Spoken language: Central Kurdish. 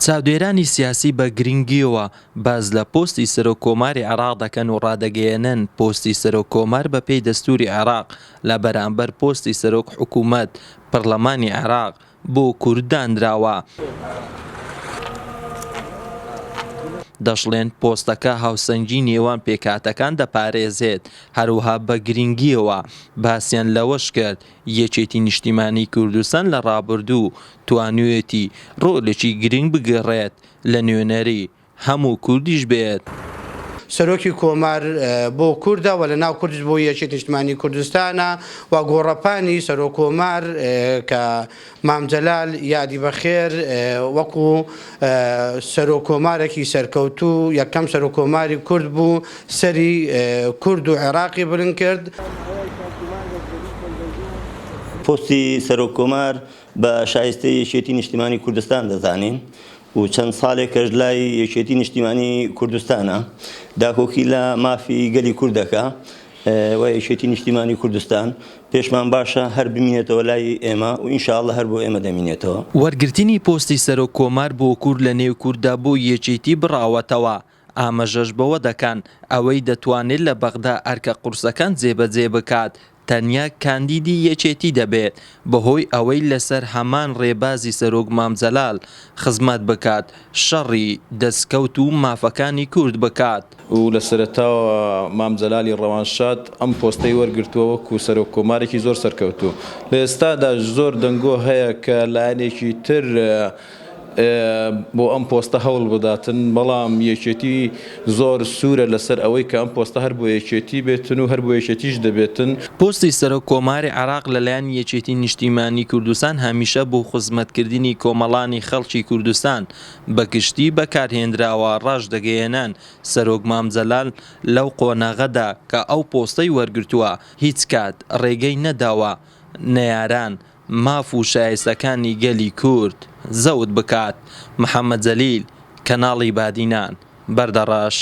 چاودێرانی سیاسی بە گرنگییەوە باس لە پۆستی سەرۆک کۆماری عێراق دەکەن و ڕادەگەیەنن، پۆستی سەرۆک کۆمار بەپێی دەستووری عێراق لە بەرامبەر پۆستی سەرۆک حکوومەت، پەرلەمانی عێراق، بۆ کورد دانراوە. دەشڵێن، پۆستەکە هاوسەنگی نێوان پێکهاتەکان دەپارێزێت، هەروەها بە گرنگییەوە باسیان لەوەش کرد، یەکێتی نیشتیمانی کوردستان لە ڕابردوو توانیویەتی ڕۆلێکی گرنگ بگێڕێت لە نوێنەری هەموو کوردیش بێت. سەرۆکی کۆمار بۆ کوردە و لە ناو کوردیش بۆ یەکێتی نیشتمانی کوردستانە و گۆڕەپانی سەرۆک کۆمار کە مام جەلال یادی بەخێر وەکو سەرۆک کۆمارێکی سەرکەوتوو یەکەم سەرۆک کۆماری کورد بوو سەری کورد و عێراقی بلند کرد. پۆستی سەرۆک کۆمار بە شایستەی یەکێتی نیشتیمانی کوردستان دەزانین و چەند ساڵێکەش لای یەکێتی نیشتیمانی کوردستانە داکۆکی لە مافی گەلی کورد دەکا و یەکێتی نیشتیمانی کوردستان پێشمان باشە هەر بمینێتەوە لای ئێمە و ئینشاءاللە هەر بۆ ئێمە دەمینێتەوە. وەرگرتنی پۆستی سەرۆک کۆمار بۆ کورد لە نێو کورددا بۆ یەکێتی بڕاوەتەوە، ئاماژەش بەوە دەکەن ئەوەی دەتوانێت لە بەغدا ئەرکە قورسەکان جێبەجێ بکات تەنیا کاندیدی یەکێتی دەبێت بەهۆی ئەوەی لەسەر هەمان رێبازی سەرۆک مام جەلال خزمەت بکات شەڕی دەستکەوت و مافەکانی کورد بکات. و لە سەرەتاوە مام جەلالی ڕەوانشاد ئەم پۆستەی وەرگرتووە وەکو سەرۆک کۆمارێکی زۆر سەرکەوتوو. لە ئێستادا زۆر دەنگۆ هەیە کە لایەنێکی تر بۆ ئەم پۆستە هەوڵ بداتن، بەڵام یەکێتی زۆر سوورە لەسەر ئەوەی کە ئەم پۆستە هەر بۆ یەکێتی بێتن و هەر بۆ یەکێتیش دەبێتن. پۆستی سەرۆک کۆماری عێراق لەلایەن یەکێتی نیشتیمانی کوردستان هەمیشە بۆ خزمەتکردنی کۆمەڵانی خەڵکی کوردستان بە گشتی بەکارهێنراوە ڕاشدەگەیەنن سەرۆک مام جەلال لەو قۆناغەدا کە ئەو پۆستەی وەرگرتووە هیچ کات ڕێگەی نەداوە نەیاران ماف و شایستەکانی گەلی کورد زەوت بکات. محەمەد جەلیل، کەناڵی بادینان، بەردەڕەش.